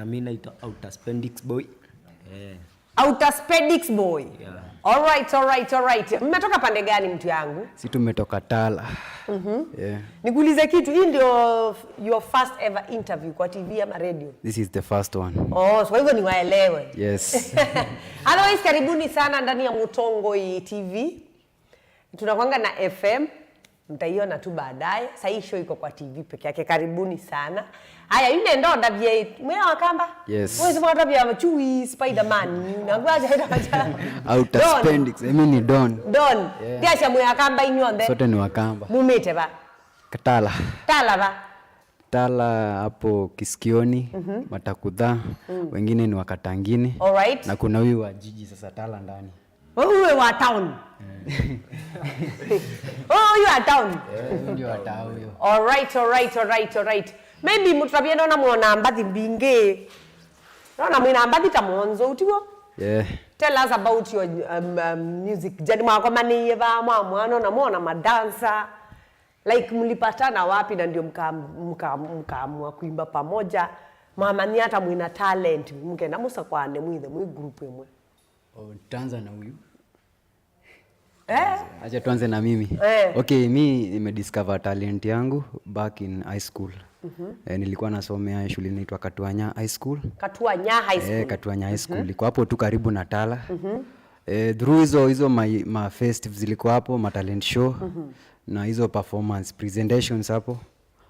Na mimi naitwa Outer Spendix Boy. Eh. Outer Spendix Boy. Yeah. All right, all right, all right. Mmetoka pande gani, mtu yangu? Si tumetoka Tala. Yeah. Nikuulize kitu, hii ndio your first ever interview kwa TV ama radio? This is the first one. Oh, so kwa hivyo niwaelewe. Yes. Otherwise, karibuni sana ndani ya Mutongoi TV. Tunakwanga na FM, mtaiona tu baadaye. Sasa hii show iko kwa TV peke yake. Karibuni sana. Haya, yule ndo ndavye mwe wakamba? Yes. Wewe sema ndavye chui Spider-Man. Na ngwaja ida macha. Outer Spendix. Mimi ni Don. Don. Yeah. Ndiasha mwe akamba inyonde. Sote ni Wakamba. Mumite ba. Tala. Tala ba. Tala hapo Kisikioni, Matakudha, wengine ni Wakatangini. All right. Na kuna huyu wa jiji sasa Tala ndani. Wewe wa town. Oh, you are town. Eh, ndio hata huyo. All right, all right, all right, all right. Maybe mutavye nona mwona mbathi mbingi. Nona mwina mbathi ta mwonzo utiwo. Yeah. Tell us about your music. Jani mwakomaniie va mwa mwana na mwona madansa. Like mlipatana wapi na ndio mkaamua kuimba pamoja? Mama hata mwina talent mkenda musakwane mwithe mwi group imwe. Oh, tutaanza na huyu. Eh? Acha tuanze na mimi. Eh. Okay, mi nimediscover talent yangu back in high school. Eh, nilikuwa nasomea shule inaitwa Katuanya High School. Katuanya High School. Eh, Katuanya High School. Iko hapo tu karibu na Tala. Eh, through hizo ma festives zilikuwa hapo, ma talent show na hizo performance presentations hapo.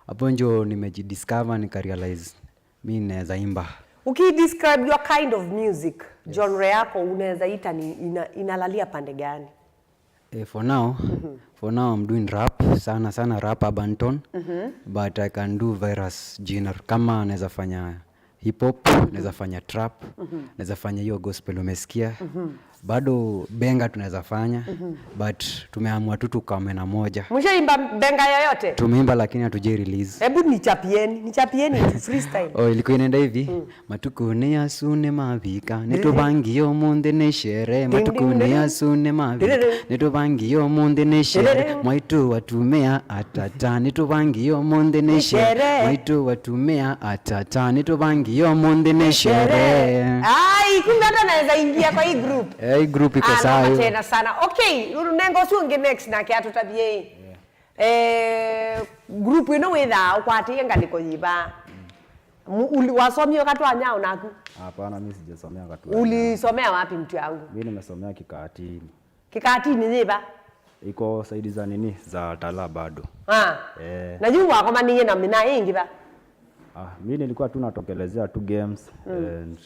Hapo ndio nimejidiscover, nikarealize mi naweza imba. Ukidescribe your kind of music, genre yako unaweza ita ni inalalia pande gani? Eh, for now I'm doing rap sana sana, rap urban, but I can do various genre. Kama naweza fanya hip hop, naweza fanya trap, naweza fanya hiyo gospel umesikia, bado benga tunaweza fanya, but tumeamua tu tukame na moja. Mshaimba benga yoyote? Tumeimba lakini hatujai release. Hebu nichapieni, nichapieni freestyle. Oh, ilikuwa inaenda hivi: matukune asune mavika nitubangiyo munthi ni shere, matukune asune mavika nitubangiyo munthi ni shere, mwaitu watumia atata nitubangiyo munthi ni shere, mwaitu watumia atata nitubangiyo munthi ni shere. Ai, kumbe hata naweza ingia kwa hii group. Eh, hii group iko Ah, sawa noma hiyo. tena sana. Okay, nengo ucio next nake atutavie. Eh, group ino witha ukwatie ngaliko yiba. Wasomio Katwanya unaku? Hapana, mimi sijasomea Katwanya. Ulisomea wapi, mtu yangu? Mimi nimesomea Kikaatini. Kikaatini yiba? Iko side za nini, za Tala bado. Ah. Eh. Na juu wakomaniye na mina ingi ba? Ah, mimi nilikuwa tu natokelezea tu games and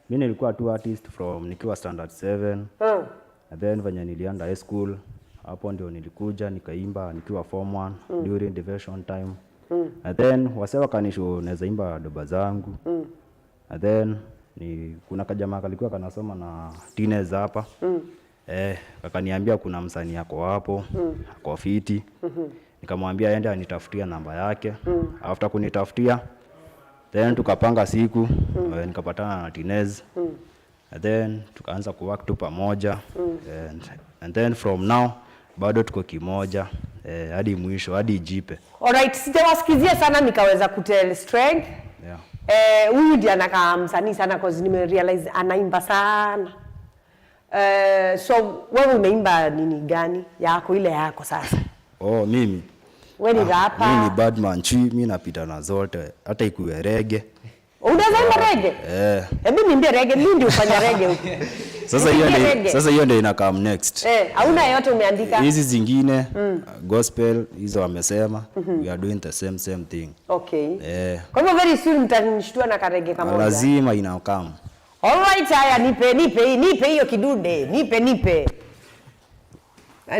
mimi nilikuwa tu artist from nikiwa standard 7. And then venye nilienda high school, hapo ndio nilikuja nikaimba nikiwa form 1 during division time. And then wase wakanishow naweza imba doba zangu. And then ni kuna kajamaa kalikuwa kanasoma na teenagers hapa. Eh, akaniambia kuna msanii ako hapo, ako fiti. Nikamwambia aende anitafutia namba yake. After kunitafutia, then tukapanga siku, eh, nikapatana na Tinez. And then tukaanza kuwork tu pamoja and then from now bado tuko kimoja, eh, hadi mwisho, hadi ijipe. Alright, sijawasikizia sana nikaweza kutell strength. Yeah. Eh, huyu ndiye anakaa msanii sana cause nimerealize anaimba sana. Eh, so wewe umeimba nini gani yako, ile yako sasa? Oh, mimi. Wewe ni rapper? Mimi ni badman chui, mimi napita na zote, hata ikuwe reggae. Unaweza imba reggae? Eh. Hebu niimbie reggae, mimi ndio ufanya reggae huku. Sasa hiyo Niimbie ndio reggae. Sasa hiyo ndio ina come next. Eh, hauna yote umeandika? Hizi zingine, gospel hizo wamesema we are doing the same same thing. Okay. Eh. Kwa hivyo very soon mtanishtua na kareggae kamoja. Lazima ina come. Alright, haya, nipe nipe nipe hiyo kidude, nipe nipe.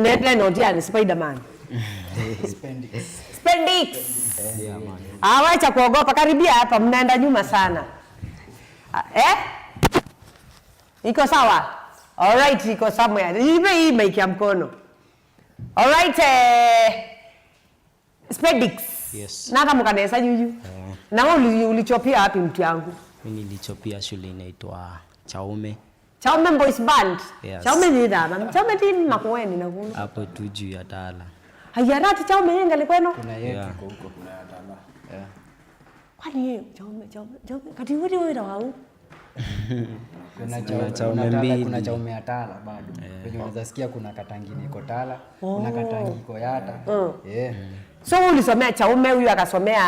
Nete notia ni Spider-Man. Spendix. Ah, wacha kuogopa, karibia hapa, mnaenda nyuma sana. Ah, eh? Iko sawa? Alright, iko somewhere. Nipe hii mic ya mkono. Alright, eh, Spendix. Yes. Naka mkanesa juju. Na wewe ulichopia wapi, mtu yangu? Mimi nilichopia shule inaitwa Chaume. Chaume Boys Band. Yes. Chaume ni dhaba. Chaume ti makueni na kuno. Hapo tu juu ya Tala. Hayarati Chaume yenga likweno. Kuna yetu Yeah. iko huko, kuna ya Tala. Yeah. Kwani Chaume Chaume Chaume kati wili wira wau? Kuna Kuna Chaume Chaume kuna Tala, mbili. kuna Chaume ya Tala bado. Wenye unaweza sikia kuna Katangini iko Tala, kuna Katangi iko Yata. Yeah. So wewe ulisomea Chaume, huyu akasomea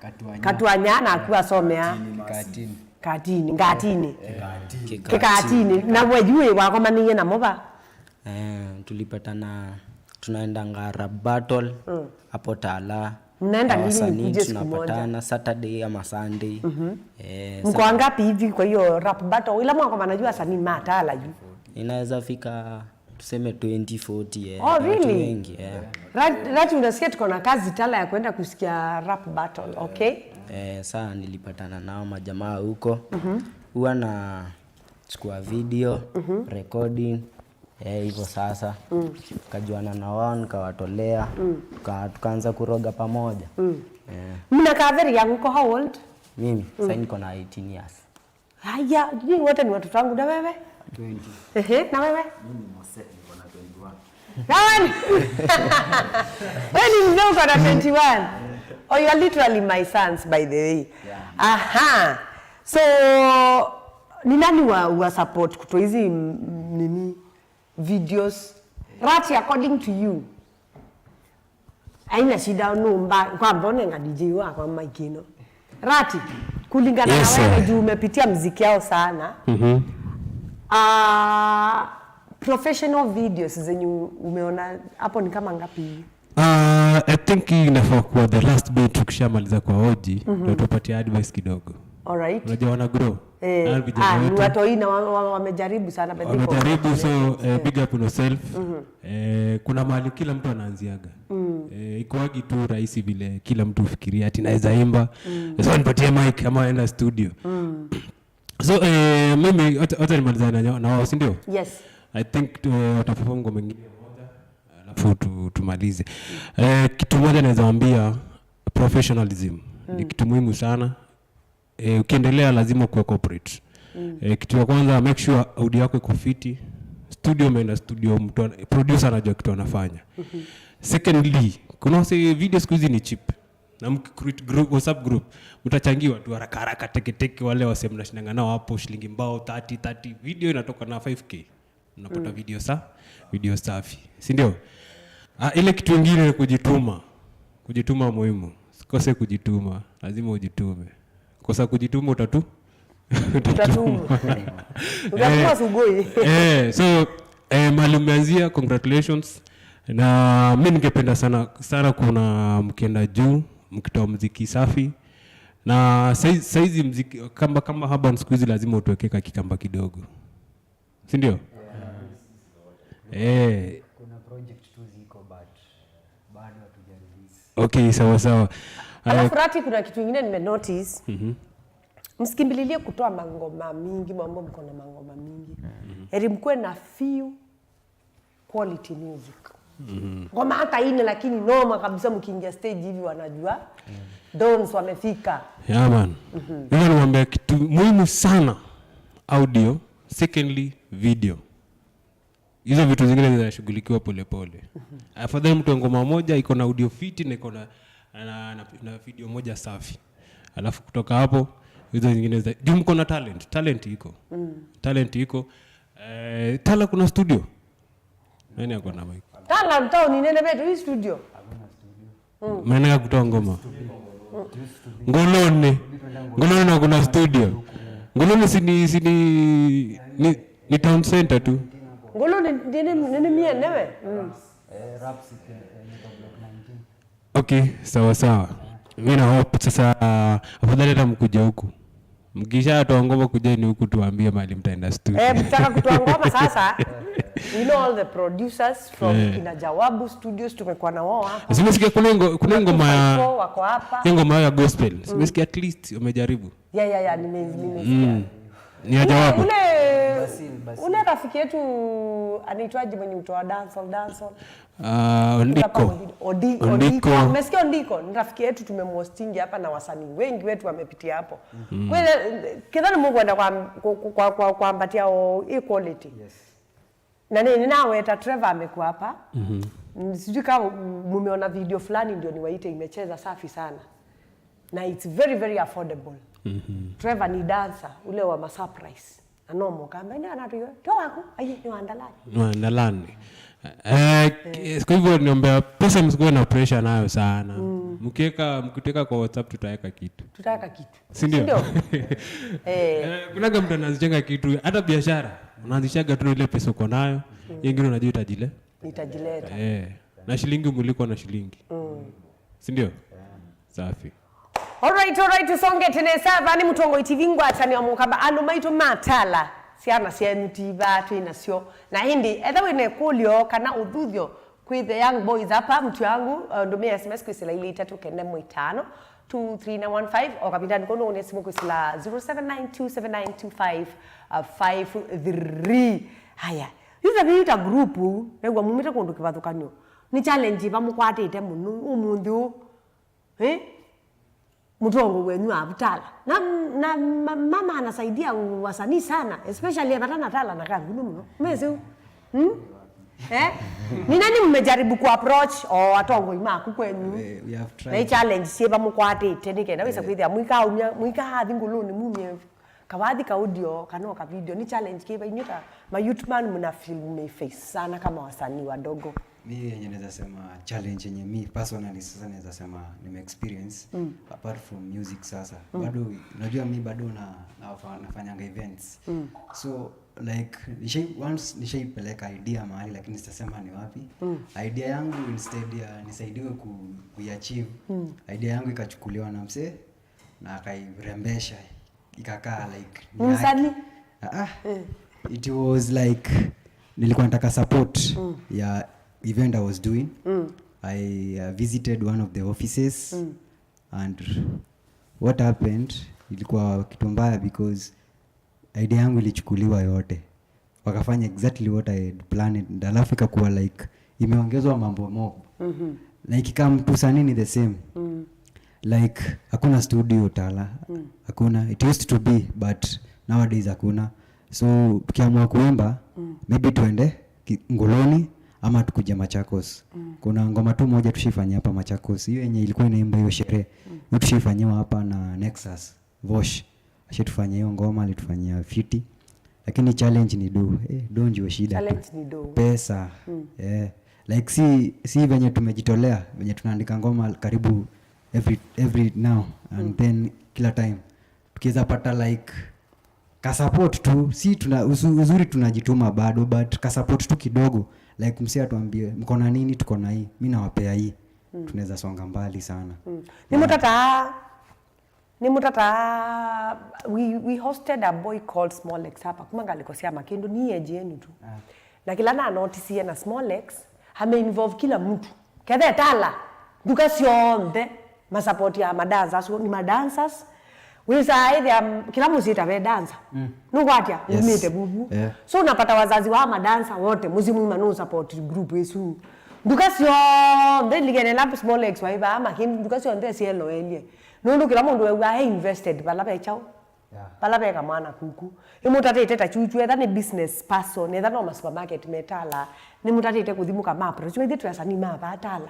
Katuanya. Katuanya na akiwa somea Katini. Katini, Ngatini. Kikatini. Kikatini. Na wejue wakomaniye na moba. Eh, tulipatana tunaendanga rap battle hapo Tala. Mnaenda Na lini wasanii nikuje siku moja? tunapatana Saturday ama Sunday. Eh, Mko wangapi hivi kwa hiyo rap battle? Ila mwako manajua wasanii matala juu. inaweza fika tuseme 20 40, eh, Oh, watu really? wengi eh. Rati unasikia tuko na kazi Tala ya kwenda kusikia rap battle, okay? Eh, saa nilipatana nao majamaa huko, huwa na chukua video recording, eh, hivyo sasa tukajuana na wao nikawatolea, tukaanza kuroga pamoja. Eh, Mnakaa very young, uko how old? mimi sasa niko na 18 years. Haya, nyinyi wote ni watoto wangu na wewe? 20. Ehe, na wewe? Mimi ni Wewe ni mzee uko na 21. Oh, you are literally my sons by the way. Aha. So ni nani wa support kutoa hizi nini videos? Rati, according to you. Haina shida numba kwa mbone nga DJ wako maikino. Rati, kulingana Yes, na wewe sir. juu umepitia mziki yao sana. Professional videos zenye umeona hapo ni kama ngapi hivi? I think hii inafaa kuwa the last bit tukishamaliza kwa Oji, ndio tupatie advice kidogo. Alright. Unajua wana grow. Eh, Na vijana ni wetu watoi na wamejaribu sana but they wamejaribu, so big up on yourself. Kuna mahali kila mtu anaanziaga. Ikuagi tu rahisi vile kila mtu ufikiria ati naweza imba. So nipatie mic ama enda studio. So mimi wacha nimalizane na wao, si ndio? Yes. I think wataperform ngoma ingine moja alafu tumalize. Kitu moja naweza waambia, professionalism ni kitu muhimu sana. Ukiendelea lazima kuwe corporate. Kitu ya kwanza, make sure audio yako iko fiti. Studio umeenda studio, mtu producer anajua kitu anafanya. Secondly, kuna wase video siku hizi ni cheap. Na mkicreate group, WhatsApp group, mtachangiwa tu haraka haraka teke teke, wale wase mnashindana nao hapo shilingi mbao 30 30, video inatoka na 5K. Unapata video safi, si ndio? Ile kitu ingine ni kujituma. Kujituma muhimu. Usikose kujituma, lazima ujitume. Kosa kujituma Utatuma. Utatuma sugoi. So mahali umeanzia, congratulations. Na mi ningependa sana sana kuna mkienda juu, mkitoa mziki safi. Na saizi mziki kama Urban siku hizi lazima utuweke kikamba kidogo. Si ndio? Kuna project tu ziko but bado hatuja release. Okay, sawa sawa. Alafu Rati, kuna kitu kingine nime notice. Msikimbililie kutoa mangoma mingi, mambo mko na mangoma mingi. Heri mkuwe na few quality music. Ngoma hata ine lakini noma kabisa, mkiingia stage hivi wanajua Dons wamefika. Yeah, man. Hiyo niwaambia kitu muhimu sana, audio, secondly video. Hizo vitu zingine zinashughulikiwa polepole. Afadhali mtu ngoma moja iko na audio fiti na iko na video moja safi. Alafu kutoka hapo hizo zingine za juu mko na talent, talent iko. Talent iko. Tala kuna studio. Nani ako na mic? Tala mtao ni nene betu hii studio. Maana ya kutoa ngoma. Ngoloni. Ngoloni na kuna studio. Ngoloni si ni town center tu. Ngoloni nene mie newe. Rap city, niko block 19. Okay, sawa sawa. Mimi na hope sasa afadhali hata mkuja huku. Mkishatoa ngoma kujeni huku tuambie mahali mtaenda studio. Mtaka kutoa ngoma sasa. We know all the producers from kina Jawabu Studios, tumekuwa na wao hapa. Simesikia kuna ngoma ya 254 wako hapa. hiyo ngoma ya gospel. Simesikia at least umejaribu. Ya, nimesikia. Ni ya Jawabu. Ule rafiki yetu anaitwaje mwenye utoa dancehall? Ondiko. Ondiko. Ondiko. Umesikia Ondiko? Ni rafiki yetu tumemhostingi hapa na wasanii wengi wetu wamepitia hapo. Kwa hiyo kidhani Mungu enda kwa ambatia equality. Yes. Na nini nawe ta Trevor amekuwa hapa. Sijui kama mumeona video fulani ndio niwaite, imecheza safi sana. Na it's very very affordable. Trevor ni dancer ule wa ma surprise. Anomo kamba ni anatuyo. To wako aye ni wandalani. Ndalani. Kwa hivyo niombea pesa, msikuwe na pressure nayo sana. Mkiweka, mkiteka kwa WhatsApp tutaweka kitu. Tutaweka kitu. Si ndio? Ndio? Kunaga mtu anaanzishaga kitu, hata biashara unaanzishaga tu ile pesa uko nayo, ingine unajua itajile. Nitajileta. Na shilingi muliko na shilingi. Si ndio? Safi. Alright, tusonge tene sava ni mutongo itivingwa atani wa mukaba anu maito matala siana sienyu tiva twina sio na hindi etha wine kulio kana uthuthio kwi the young boys hapa mtu yangu ndumia SMS kwisila ili 3 9 5 23915 o kapinda nikono une simu kwisila 07927925 53. Haya yuza biita group negwa mumite kundu kivathukanyo ni challenge bamukwatite munu umunthu mutongo wenyu abutala na mama anasaidia wasanii sana, especially abatana tala na kangu muno mezi. Ni nani mmejaribu ku approach o atongo imaku kwenyu? We have tried. Na challenge sie bamukwatite nikenda wisa kwithia mwika umya mwika hathi nguluni mumye kawathi ka audio kana ka video ni challenge kiba inyuta ma youth man mna feel me face sana kama wasanii wadogo. Mi yenye naweza sema challenge yenye mi personally sasa naweza sema nime experience apart from music sasa. Bado unajua mi bado nafanyanga events. So like once nishaipeleka idea mahali, lakini sitasema ni wapi. Idea yangu instead ya nisaidiwe kuiachieve, idea yangu ikachukuliwa na msee na akairembesha ikakaa like ni Msanii? yake. It was like nilikuwa nataka support ya event I was doing. I visited one of the offices and what happened ilikuwa kitu mbaya because idea yangu ilichukuliwa yote, wakafanya exactly what I had planned, alafu ikakuwa like imeongezwa mambo mob. Like ikam tu sanini the same. Like hakuna studio Tala. Hakuna. It used to be but nowadays hakuna. So tukiamua kuimba maybe tuende Ngoloni ama tukuje Machakos. Kuna ngoma tu moja tushifanyia hapa Machakos. Hiyo yenye ilikuwa inaimba hiyo sherehe. Hiyo tushifanyiwa hapa na Nexus Vosh. Ashatufanyia hiyo ngoma, alitufanyia fiti. Lakini challenge ni do. Do ndio shida tu. Challenge ni do. Pesa. Like si venye tumejitolea, venye tunaandika ngoma karibu every now and then kila time. Tukiweza pata like ka support tu, si tuna uzuri tunajituma bado, but ka support tu kidogo, like msi atuambie mko na nini, tuko na hii, mimi nawapea hii. Tunaweza songa mbali sana. Ni mutata we hosted a boy called Small X hapa kuma ngalikosea makindu ni age yenu tu. Na kila na notice na Small X ame involve kila mtu. Kethe Tala duka cionthe masupport ya madancers ni madancers. Wisa either kila muzita we dancer. Nugwatia Yes. umite bubu. Yeah. So unapata wazazi wa madansa wote muzimu ima no support group yesu. Duka cionthe ligene la Small X waiba ama kindu duka cionthe cielo elie. Nundu kila mundu we invested bala bechao. Bala beka mwana kuku. Imutatite ta chuchu etha ni business person etha no ma supermarket metala. Ni mutatite kuthimuka ma approach wethi twasani ma batala.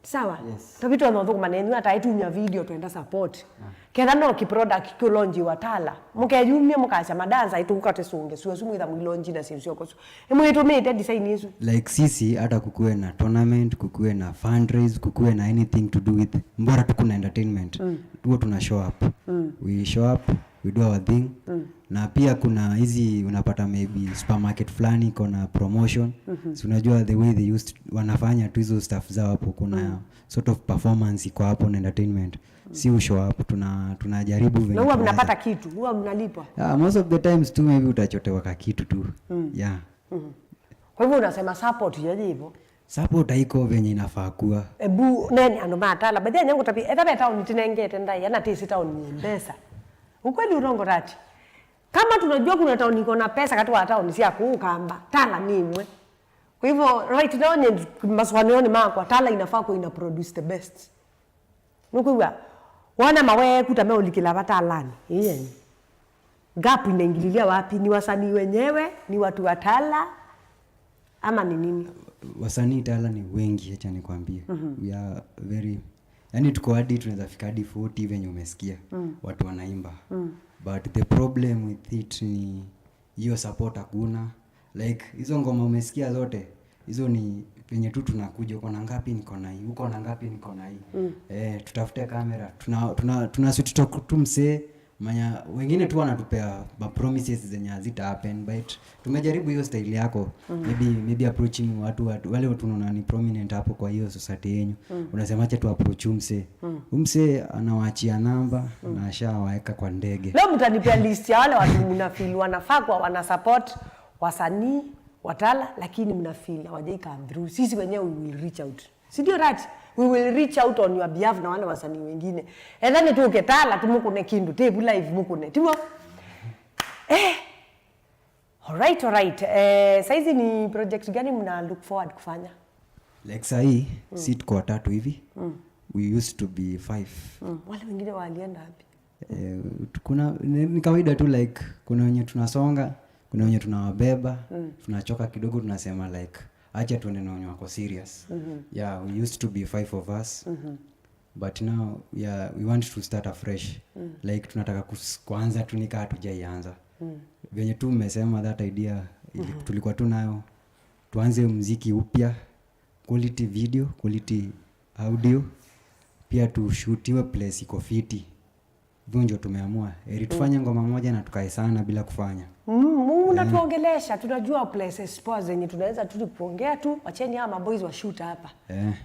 Sawa? Yes. Tobito no thukuma nenyu ata itunya video twenda support. Ketha no ki product ki launch wa Tala. Mukeyumia mukacha madanza ituka tesunge suo sumwitha mwilonji na sincio kosu. Imwitumite design yesu. Like sisi hata kukuwe na tournament, kukuwe na fundraise, kukuwe na anything to do with mbora tu kuna entertainment. Huwa tuna show up. We show up, we do our thing. Na pia kuna hizi unapata maybe supermarket fulani iko na promotion. So unajua the way they used wanafanya tu hizo stuff zao hapo, kuna sort of performance iko hapo na entertainment. Si u show up, tunajaribu venye Na huwa tunaweza. mnapata kitu, huwa mnalipwa. Most of the times tu maybe utachotewa ka kitu tu. Yeah. Kwa hivyo unasema support yaje hivyo? Support haiko venye inafaa kuwa. Ebu neni andu matala bathia nyangu tapi etha be town tinengete ndai ana tisi town ni mbesa. Ukweli urongo rati. Kama tunajua kuna town iko na pesa kati wa town si akukamba Tala ni imwe. Kwa hivyo right now ni maswali makwa Tala inafaa ku ina produce the best. Nukuwa wana mawe kutamea ulikila batalani. Iye. Gap inaingililia wapi? Ni wasanii wenyewe, ni watu wa Tala ama ni nini? Wasanii Tala ni wengi, acha nikwambie. We are very Yani tuko hadi tunaweza fika hadi 40 venye umesikia watu wanaimba. But the problem with it ni hiyo support hakuna. Like hizo ngoma umesikia zote hizo ni venye tu tunakuja, uko na ngapi, niko na hii, uko na ngapi, niko na hii. Tutafute kamera, tuna sweet talk tu msee manya wengine tu wanatupea ma promises zenye hazita happen, but tumejaribu hiyo style yako, maybe approaching watu wale watu unaona ni prominent hapo kwa hiyo society yenyu. Unasema acha tu approach msee, msee anawaachia namba na ashawaeka kwa ndege. Leo mtanipea list ya wale watu mnafeel wanafaa kwa wana support wasanii watala, lakini mnafeel hawajai come through. Sisi wenyewe we will reach out, si ndio? Right, we will reach out on your behalf na wale wasanii wengine, and then tuke Tala tumukune kindu tebu live mukune timo. Alright. Saizi ni project gani mna look forward kufanya? Like sahii si tuko watatu hivi. We used to be five. Wale wengine walienda wapi? Kuna ni kawaida tu, like kuna wenye tunasonga, kuna wenye tunawabeba, tunachoka kidogo, tunasema like acha tuende na wenye wako serious. Yeah, we used to be five of us, but now, yeah, we want to start afresh. Like tunataka kuanza tu nikaa hatujaianza. Venye tu mmesema that idea tulikuwa tu nayo, tuanze mziki upya, quality video, quality audio, pia tushutiwe place iko fiti. Hivyo ndio tumeamua, eri tufanye ngoma moja na tukae sana bila kufanya. Unatuongelesha, tunajua places poa zenye tunaweza tu kuongea tu, wacheni hawa maboys wa shoot hapa.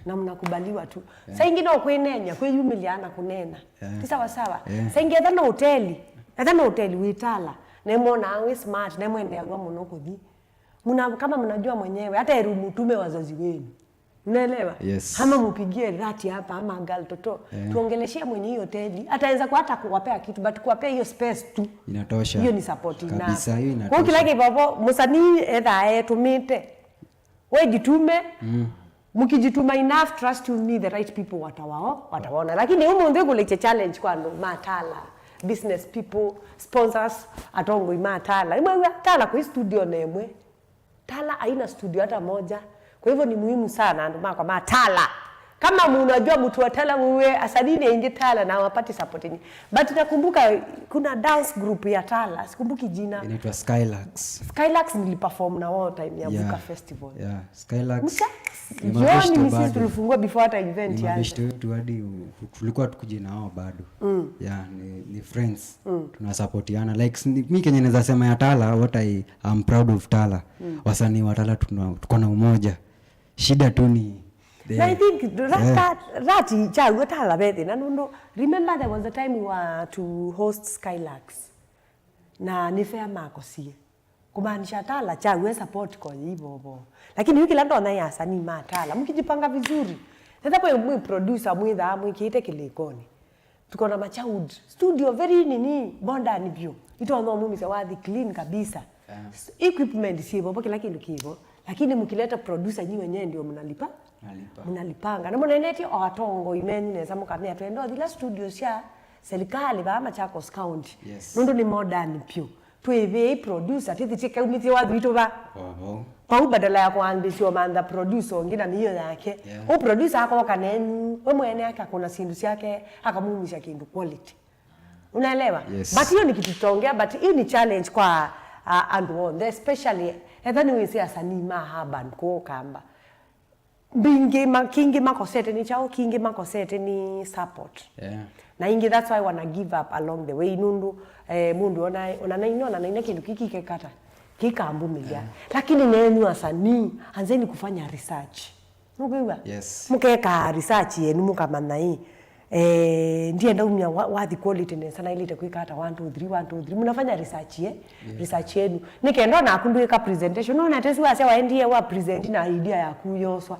Na mnakubaliwa tu. Saa ingine okwenenya kweyumiliana kunena. Ti sawa sawa. Saa ingi ethana hoteli, ethana hoteli witala nemwona awe smart nemwendeagwa muno kuthi muna, kama mnajua mwenyewe hata eri mutume wazazi wenu, unaelewa? Yes. Ama mupigie rati hapa ama gal toto, tuongeleshie mwenye hiyo hoteli, ataweza kwa hata kuwapea kitu, but kuwapea hiyo space tu Inatosha. Hiyo ni support enough. Kabisa, hiyo Kwa inatosha. kila kipapo msanii etha etumite we jitume. Mkijituma enough, trust you me, the right people watawaona. Lakini umunthi kuleche challenge kwa andu matala, business people, sponsors, atongoi matala imwe tala kwa studio nemwe tala haina studio hata moja. Kwa hivyo ni muhimu sana andu makwa matala, kama munajua mtu wa tala muwe asanini aingi tala na wapati support yenye. But nakumbuka kuna dance group ya Tala, sikumbuki jina. Inaitwa Skylarks. Skylarks, niliperform na wao time ya Vuka Festival. Yeah, Skylarks Mka ni mabeshte jioni ni sisi bado. tulifungua before hata event Ni ianze. mabeshte wetu hadi tulikuwa tukuje na wao bado. Yeah, ni friends, tunasapotiana. Like mi kenye naweza sema ya Tala, what I am proud of Tala, wasanii wa Tala tuko na umoja. Shida tu ni Na I think that chagua Tala bethi na nundu remember there was a time we were to host Skylarks na ni fair makosie kumaanisha Tala chague support kwa hivyo bo, lakini wiki lando na ya sani ma Tala mkijipanga vizuri sasa kwa mwi producer mwitha mwikiite kilikoni tuko na machaud studio very nini bonda ni vyo itono mumi wathi clean kabisa. Equipment sivo bo kila kindu kivo, lakini mkileta producer nyi wenyewe ndio mnalipa. Nalipa. Mnalipanga na muneneti o atongo imenyi neza mukamia twendo thila studio cia serikali ba Machakos County. Nundu ni modern pyu twivi producer tithi chikaumithie wathi witu ba Oho. pau badala ya kuambisio mantha producer ungi na niyo yake. U producer akoka nenyu we mwene ake akona sindu ciake akamumisha kindu quality, unaelewa? Yes. But hiyo ni kitu tutaongea, but hiyo ni challenge kwa andu onthe, especially etha ni wisi asanii ma urban kukamba mbingi kingi makosete ni chao kingi makosete ni support. Na ingi that's why wana give up along the way nundu mundu ona naino ona naina kindu kiki kekata kikambumilia. Lakini nenyu asanii anzeni kufanya research, mukiwa Yes. mukeka research yenu mukamanya hii ndienda umya wathi quality nesa na ilite kwika hata 1 2 3 1 2 3 munafanya research ye research yenu nikenda na kundu presentation no na tesi wase waendie wa present na idea ya kuyoswa.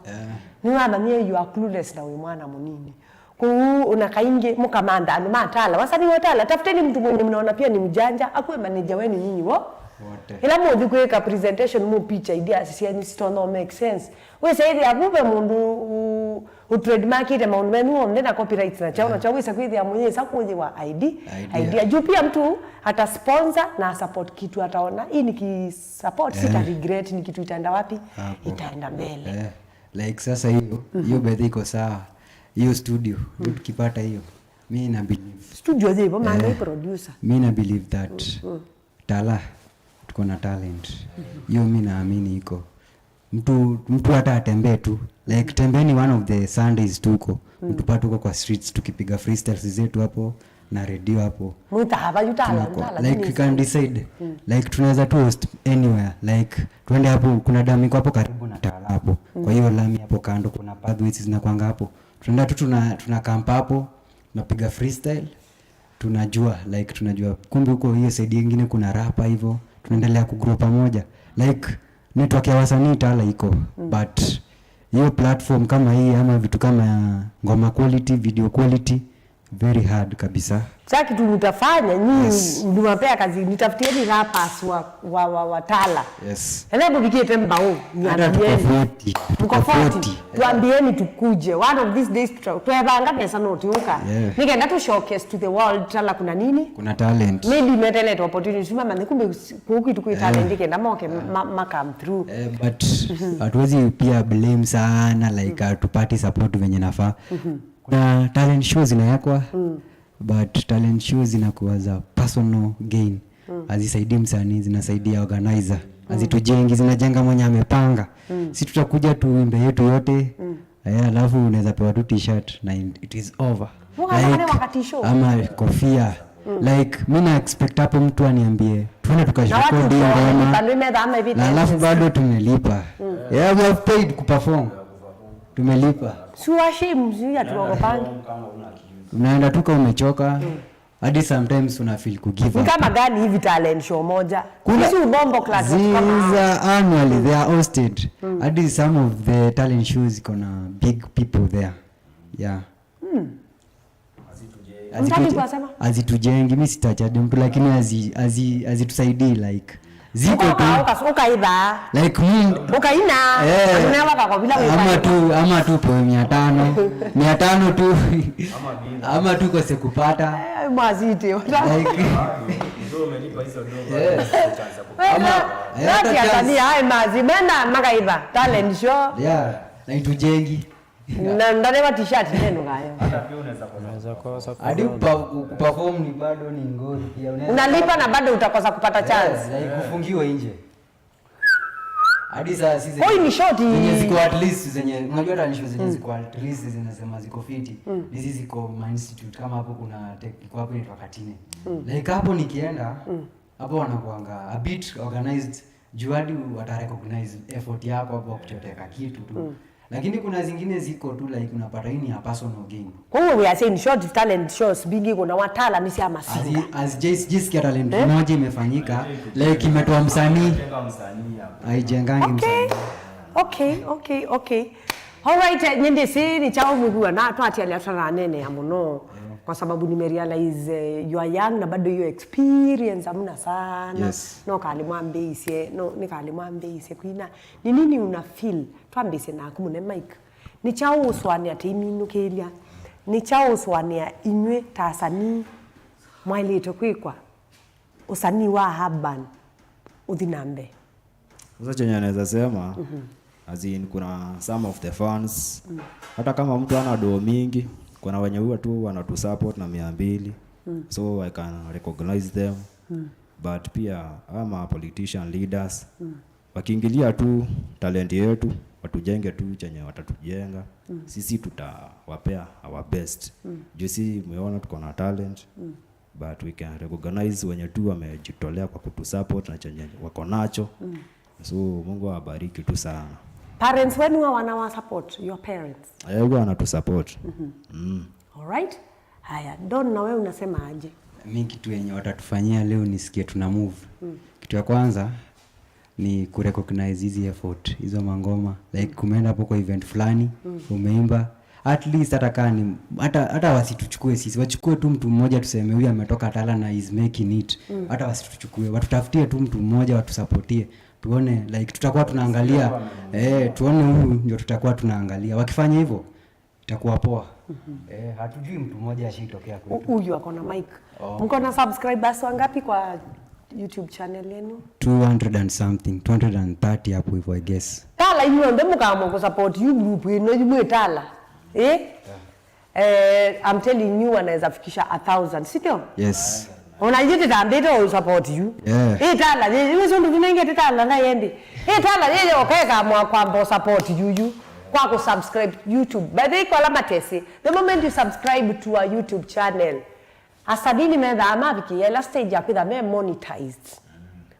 Ni wamanyie you are clueless na we mwana munini kuu una kaingi mukamanda andu matala wasani watala tafuteni mtu mwenye mnaona pia ni mjanja akuwe manager wenu nyinyi wo Wote. ila muthi kwika presentation mu picha ideas cianyu citono make sense we saithi avuve mundu u trademark ite maundu menu omne na copyright na chao na chao wisa kwithia mwenye sa kuthi wa ID Idea. idea juu pia mtu ata sponsor na support kitu ataona hii ni ki support sita regret ni kitu itaenda wapi? Hapo. Itaenda mbele. Like sasa hiyo bedhi iko sawa. Hiyo studio hiyo tukipata hiyo, mi na believe Studio zivo maana producer. Mi na believe that Tala tuko na talent. Hiyo mi naamini iko. Mtu hata atembee tu, like tembeni one of the Sundays, tuko mtupate huko kwa streets tukipiga freestyles zetu hapo na redio hapo. Mwitava yutala. Like we can decide, like tunaweza tu host anywhere, like tuende hapo, kuna dam iko hapo karibu na Tala hapo, kwa hiyo lami hapo kando kuna pathways zinakwanga hapo. Tunaenda tu tuna camp hapo, tunapiga freestyle, tunajua, like tunajua kumbe huko hiyo side ingine kuna rapa hivyo, tunaendelea kugrow pamoja. Like network ya wasanii Tala iko, but hiyo platform kama hii ama vitu kama ngoma quality, video quality, very hard kabisa. Sasa kitu mtafanya nyinyi, Yes. niwapea kazi, nitafutieni rappers wa Tala. Yes. Hebu bikie mbao. Hata tuko 40. Mko Tuko 40. 40. Tuambieni tukuje. One of these days twebanga pesa no tiuka. Nigenda tu showcase to the world Tala kuna nini? Kuna talent. Maybe metelete opportunity mama kumbe kuki tu talent kenda moke ma come through. But hatuwezi pia blame sana, like hatupati support venye nafaa. Kuna talent shows zinawekwa, but talent shows zinakuwa za personal gain, hazisaidii msanii, zinasaidia organizer, hazitujengi, zinajenga mwenye amepanga. Si tutakuja tuimbe yetu yote, alafu unaweza pewa tu T-shirt na it is over. Like, wakati show. Ama kofia. Like mi na expect hapo mtu aniambie tuende tukarekodi ngoma na alafu bado tumelipa. Yeah, we have paid kuperform, tumelipa. Unaenda tuka umechoka hadi sometimes una feel ku give up. Kama gani hivi talent show moja? Kuna si ubombo class kama annually they are hosted. Hadi some of the talent shows iko na big people there. Yeah. Azitujengi, mimi sitachadi mtu, lakini azitusaidii, like ziko tu ukaiba like mi ukaina ama tu poe 500 tu ama tu kose kupata mwazite like mazi mena makaiba talent show. Yeah, na itujengi na ndanewa t-shirt neno kayo. Hata pia unaweza kosa. Hadi kuperform ni bado ni ngori pia. Unalipa na bado utakosa kupata chance. Like kufungiwa nje. Hadi saa sisi. Hoi ni short. Zenye ziko at least zenye unajua hata nisho zenye ziko at least zinasema ziko fiti. Hizi ziko ma institute kama hapo kuna iko hapo inaitwa Katine. Like hapo nikienda hapo wanakuanga a bit organized, juu hadi wata recognize effort yako hapo kuchoteka kitu tu. Lakini kuna zingine ziko tu like unapata hii ni a personal gain. Kwa hiyo we are saying short talent shows bingi kuna watala ni si amasinga. As jisikia talent moja imefanyika like imetoa msanii. Haijengangi msanii. Okay. All right, nyende si ni chao mugua na twati aliatana nene ya muno. Kwa sababu nimerealize you are young na bado hiyo experience hamna sana. Yes. No kalimwambeise, no nikalimwambeise kuina. Ni nini una feel? Twambise na kumune mic. Ni chao uswania timinu kelia. Ni chao uswania inywe tasani mwailito kwikwa. Usanii wa haban uthinambe. Sasa chenye anaweza sema, as in kuna some of the fans, hata kama mtu ana doo mingi, kuna wenye huwa tu wanatusupport na 200. So I can recognize them. But pia ama politician leaders, wakiingilia tu talent yetu, watujenge tu chenye watatujenga. Sisi tutawapea our best. Juu si umeona tuko na talent. But we can recognize wenye tu wamejitolea kwa kutusupport na chenye wako nacho. So Mungu awabariki tu sana. Parents wenu wana support your parents? Huwa wanatusupport. All right. Haya, Don, na wewe unasema aje? Mimi kitu yenye watatufanyia leo nisikie tuna move. Kitu ya kwanza ni kurecognize hizi effort, hizo mangoma. Like kumeenda hapo kwa event fulani, umeimba. At least hata kani hata wasituchukue sisi, wachukue tu mtu mmoja tuseme huyu ametoka Tala na is making it. Hata wasituchukue, watutafutie tu mtu mmoja watusapotie. Tuone like tutakuwa tunaangalia, tuone huyu ndio tutakuwa tunaangalia. Wakifanya hivyo itakuwa poa. Hatujui mtu mmoja ashitokea kwetu. Huyu ako na mic. Mko na subscribers wangapi kwa YouTube channel yenu? 200 and something, 230 hapo hivyo I guess. Tala inywe mbe mukamo ku support you group ino yimwe Tala. I'm telling you anaweza fikisha 1000, si ndio? Yes. Unajiti tambito support you. Yeah. Itala yeye sundu vinenge titala na yendi. Itala yeye okeka mwa kwambo support you you kwa ku subscribe YouTube. By the way kwa lama tesi, the moment you subscribe to our YouTube channel, asadini metha amabiki ya last stage ya kwitha me monetized.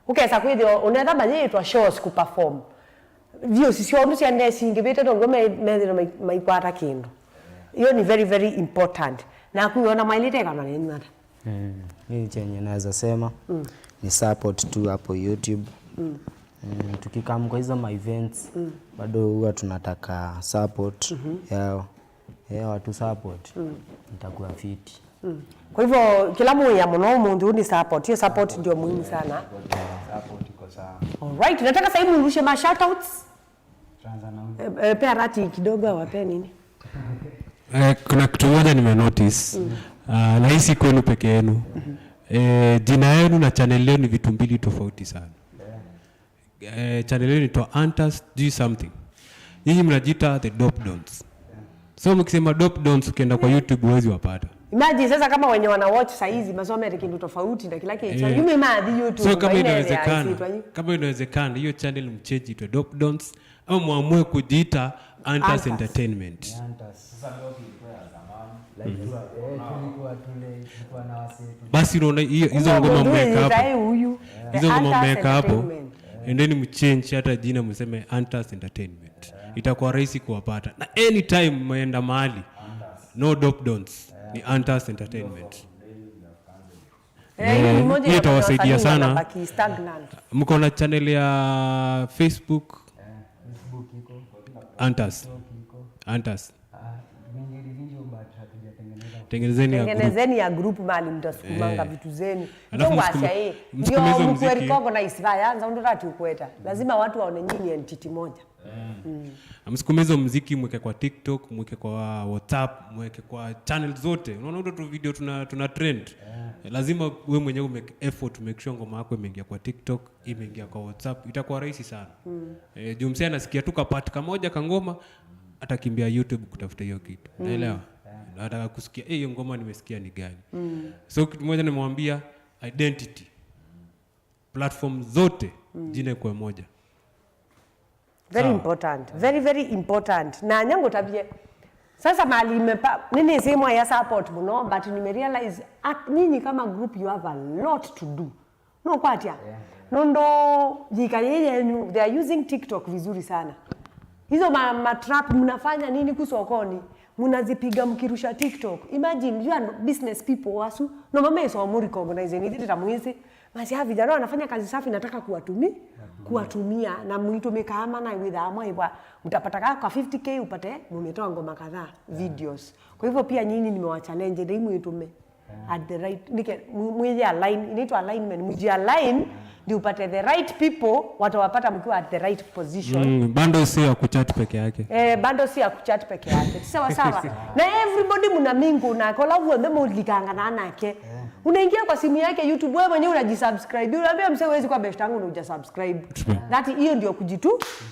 Ukesa kwithio unetha manyitwa shows ku perform. Views cio ndu cia nesi ngibite ndo me methiro maikwata kindu. Iyo ni very very important. Na kuiona mailite kana ni nyata. Mimi chenye naweza sema ni support tu hapo YouTube. Tukikam kwa hizo ma events bado huwa tunataka support yao. Watu support. Nitakuwa fiti. Kwa hivyo kila muya muno mundu ni support. Hiyo support ndio muhimu sana. Support iko sawa. All right, nataka sasa hivi mrushe ma shoutouts. Tuanza na huyu. Pea rati kidogo awape nini? Kuna kitu moja nimenotice. Nahisi kwenu peke yenu. Jina yenu na channel yenu ni vitu mbili tofauti sana. Channel yenu inaitwa Antas G something. Nyinyi mnajiita the Dope Dons. So mkisema Dope Dons ukienda kwa YouTube huwezi wapata. Imagine sasa kama wenye wana watch saa hizi masome kindu tofauti na kila kitu. Yume madhi YouTube. So kama baina ya inawezekana, isitwa yu. kama inawezekana hiyo channel mchange itwe Dope Dons au muamue kujiita Antas Antas. Entertainment. Basi unaona hiyo hizo Huyo ngoma mundu mmeweka hapo. yeye huyu. Hizo ngoma Antas mmeweka hapo. Entertainment. Endeni mchange hata jina mseme Antas Entertainment. Itakuwa rahisi kuwapata. Na anytime mmeenda mahali, no Dope Dons, ni Antas Entertainment. Hiyo ni moja Hiyo ya itawasaidia wasanii sana. wanabaki stagnant. Mko na channel ya Facebook? Antas. Antas. Tengenezeni ya group. Tengenezeni ya group mali mtasukumanga vitu zenu. Alafu Ndio washa hii. msukume Ndio hizo mkuwe muziki. recognize vaya anza ndo rati ukweta. Lazima watu waone nyinyi entity moja. Msukume hizo muziki, mweke kwa TikTok, mweke kwa WhatsApp, mweke kwa channel zote. Unaona ndo tu video tuna trend. Lazima wewe mwenyewe make effort to make sure ngoma yako imeingia kwa TikTok, imeingia kwa WhatsApp, itakuwa rahisi sana. Juu msee anasikia tu kapati kamoja kangoma atakimbia YouTube kutafuta hiyo kitu. Unaelewa? Nataka kusikia hiyo ngoma nimesikia ni gani. So kitu moja nimemwambia identity. Platform zote jina kwa moja. Very important. Very very important. Na nyango tabie. Sasa mali imepa nini sema ya support muno but nimerealize nyinyi kama group you have a lot to do. No kwatia. Nondo jika yeye they are using TikTok vizuri sana. Hizo ma trap mnafanya nini kusokoni? Mnazipiga mkirusha TikTok. Imagine you are business people wasu. No mama yeso mu recognize ni tita mwizi. Basi hawa vijana wanafanya kazi safi nataka kuwatumia na mwitumie kama na with amwa ibwa mtapata kwa 50k upate mmetoa ngoma kadhaa videos. Kwa hivyo pia nyinyi nimewa challenge ndio mwitumie at the right nike mwije align inaitwa alignment mji align ndio upate the right people watawapata mkiwa at the right position. Bando si ya kuchat peke yake. Bando si ya kuchat peke yake. Sawa sawa. Na everybody mna mingu na kola huo ndemo ulikanga na anake. Unaingia kwa simu yake YouTube wewe mwenyewe unajisubscribe. Unaambia msee huwezi kuwa best yangu na hujasubscribe. That hiyo ndio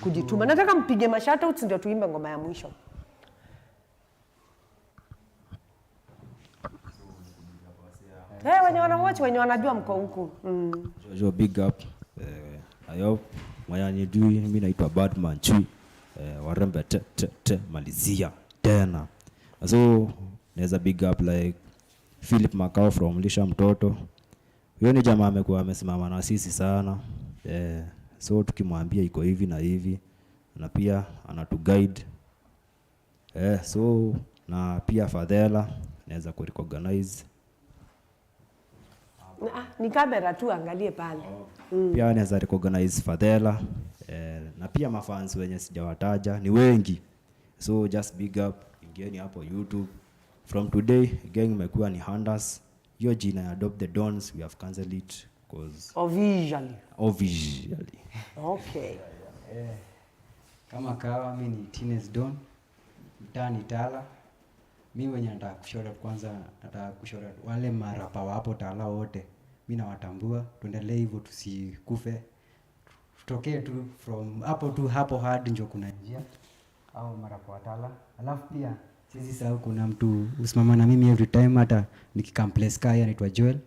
kujituma. Nataka mpige ma shoutouts ndio tuimbe ngoma ya mwisho. Wenye wana watch, wenye wanajua mko huku. Jojo big up. I hope mwananijui mimi naitwa Badman Chui. Warembe te, te, te malizia tena. So naweza big up like Philip Makao from Lisha Mtoto. Huyo ni jamaa amekuwa amesimama na sisi sana. So tukimwambia iko hivi na hivi na pia anatuguide. So na pia Fadhela naweza ku recognize. Ni kamera tu angalie pale. Pia naweza recognize Fadhela. Na pia mafans wenye sijawataja ni wengi. So just big up, ingieni hapo YouTube. From today gang imekuwa ni Handers. Hiyo jina ya Adopt the Dons we have cancelled it cause officially. Officially. Okay. Kama kawa mimi ni Tines Don, mtaa ni Tala. Mimi mwenye nataka kushout out kwanza, nataka kushout out wale marapa wa hapo Tala wote. Mimi nawatambua, tuendelee hivyo tusikufe. Tutokee tu from hapo tu hapo hard ndio kuna njia. Au marapa wa Tala. Alafu pia Siwezi sahau kuna mtu usimama na mimi every time hata nikikam place kaya, anaitwa Joel.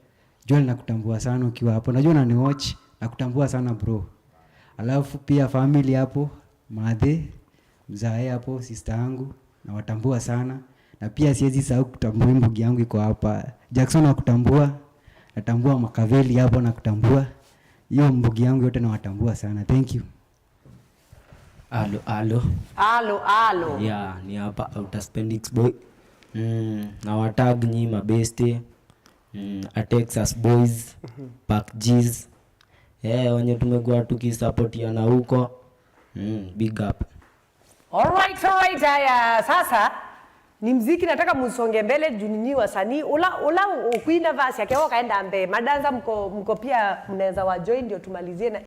Joel, nakutambua sana ukiwa hapo, najua unaniwatch, nakutambua sana bro. Alafu pia family hapo, madhe, mzae hapo, sister yangu, nawatambua sana. Na pia siwezi sahau kutambua mbugi yangu iko hapa. Jackson nakutambua, natambua Makaveli hapo nakutambua. Hiyo mbugi yangu yote nawatambua sana. Thank you. Alo alo. Alo alo. Yeah, ni hapa Outer Spendix Boy. Na watag nyi mabeste, a Texas Boys, Park G's. Yeah, wenye tumekuwa tukisapotiana huko. Big up. Alright, haya sasa ni mziki nataka musonge mbele juu ninyi wasanii ula ula ukuina vasi akewa kaenda mbe madanza mko pia mnaweza wa join ndio tumalizie na